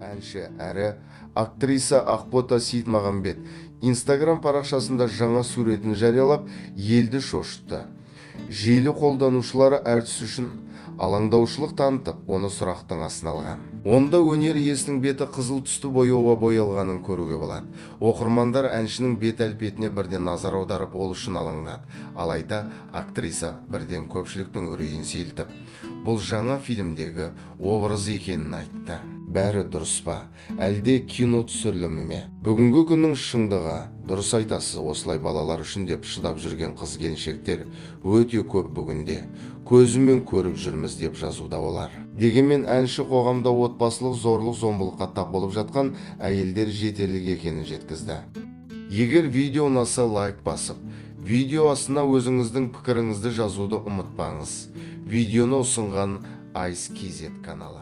Әнші әрі актриса Ақбота Сейітмағамбет Инстаграм парақшасында жаңа суретін жариялап, елді шошытты. Желі қолданушылары әртіс үшін алаңдаушылық танытып, оны сұрақтың астына алған. Онда өнер иесінің беті қызыл түсті бояуға боялғанын көруге болады. Оқырмандар әншінің бет әлпетіне бірден назар аударып, ол үшін алаңдады. Алайда актриса бірден көпшіліктің үрейін сейілтіп, бұл жаңа фильмдегі образ екенін айтты. Бәрі дұрыс па, әлде кино түсірілімі ме? Бүгінгі күннің шындығы, дұрыс айтасыз, осылай балалар үшін деп шыдап жүрген қыз келіншектер өте көп бүгінде. Көзімен көріп жүрміз, деп жазуда олар. Дегенмен әнші қоғамда отбасылық зорлық-зомбылыққа тап болып жатқан әйелдер жетерлік екенін жеткізді. Егер видео ұнаса, лайк басып, видео астына өзіңіздің пікіріңізді жазуды ұмытпаңыз. Видеоны ұсынған Ice KZ каналы.